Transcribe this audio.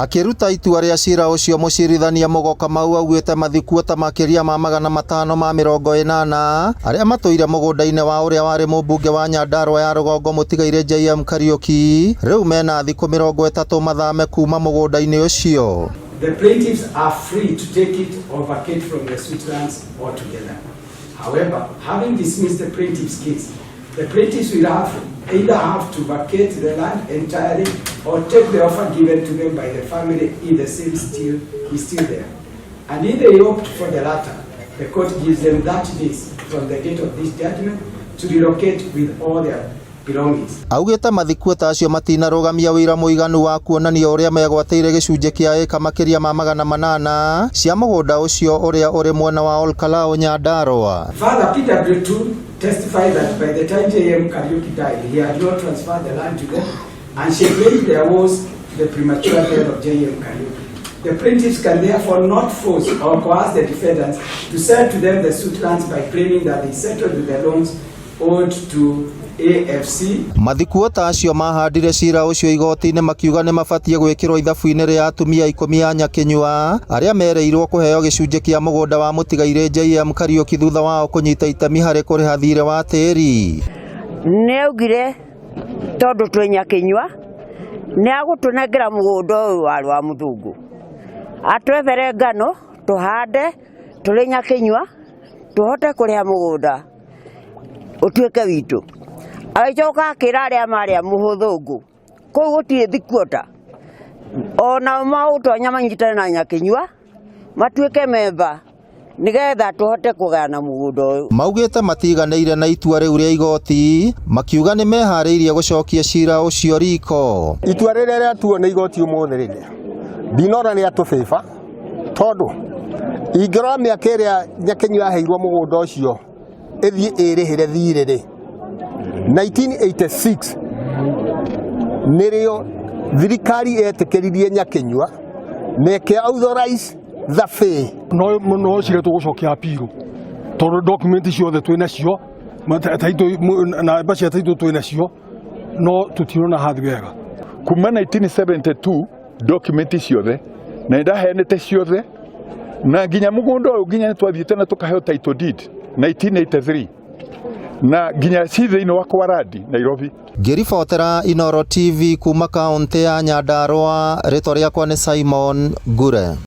Akĩruta itua rĩa cira ũcio, mũcirithania Mugo Kamau augĩte mathikuota makĩria ma 580 arĩa matũire mũgũnda-inĩ wa ũrĩa warĩ mũmbunge wa Nyandarua ya rũgongo mũtigairĩ JM Kariuki rĩu mena thikũ 30 mathame kuma mũgũnda-inĩ ũcio. The plaintiffs are free to take it or vacate from the suit lands altogether. However, having dismissed the plaintiff's case, the plaintiffs will either have to vacate the land entirely or take the offer given to them by the family if the same is still there. And if they opt for the latter, the court gives them 30 days from the date of this judgment to relocate with all their belongings. Augĩte mathikuota acio matinarũgamia ũira mũiganu wa kuonania ũrĩa megwatĩire gĩcunjĩ kĩa ĩka makĩria ma 800 cia mũgũnda ũcio ũrĩa ũrĩ mwena wa Olkalau, Nyandarua. Further, PW2 testified that by the time J.M. Kariuki died, he had not transferred the land to them, and she blamed their woes to the premature death of J.M. Kariuki. The plaintiffs can therefore not force or coerce the defendants to sell to them the suit lands by claiming that they settled with the loans owed to AFC. Mathikuota acio mahandire cira ũcio igoti-inĩ makiuga nĩ mabatiĩ gwĩkĩrwo ithabu-inĩ rĩa atumia 10 a Nyakinyua arĩa mereirwo kũheo gĩcunjĩ kĩa mũgũnda wa mũtigairĩ JM Kariuki thutha wao kũnyita itemi harĩ kũrĩha thirĩ wa tĩri. Nĩ augire tondũ twĩ Nyakinyua nĩ agũtũnengera mũgũnda ũyũ warĩ wa mũthũngũ, atwethere ngano tũhande tũrĩ Nyakinyua tũhote kũrĩha mũgũnda ũtuĩke witũ. Agĩcoka akĩra arĩa marĩ a mũthũngũ kũu gũtirĩ thikuota onao magũtonya manyitane na Nyakinyua matuĩke memba nĩgetha tũhote kũgayana mũgũnda ũyũ. Maugĩte matiganĩire na itua rĩu rĩa igoti, makiuga nĩ meharĩirie gũcokia cira ũcio riko. Itua rĩrĩa rĩatuo nĩ igoti ũmũthĩ rĩ, ndinona nĩ atũbĩba, tondũ ingĩrora mĩaka ĩrĩa Nyakinyua yaheirwo mũgũnda ũcio ĩthiĩ ĩrĩhĩre thirĩ rĩ, 1986 nĩrĩo thirikari yetĩkĩririe Nyakinyua na ĩkĩ authorize survey. No cira tũgũcokia appeal tondũ document ciothe twĩ nacio, title namba cia title twĩ nacio, no tũtirona hathi wega. Kuma 1972 document ciothe na nĩ ndaheanĩte ciothe na nginya mũgũnda ũyũ, nginya nĩ twathiĩte na tũkaheo title deed 1983 na nginya ci thĩinĩ wa Kwarandi, Nairobi. Ngĩribotera Inooro TV kuma kaũntĩ ya Nyandarua, rĩtwa rĩakwa nĩ Simon Ngure.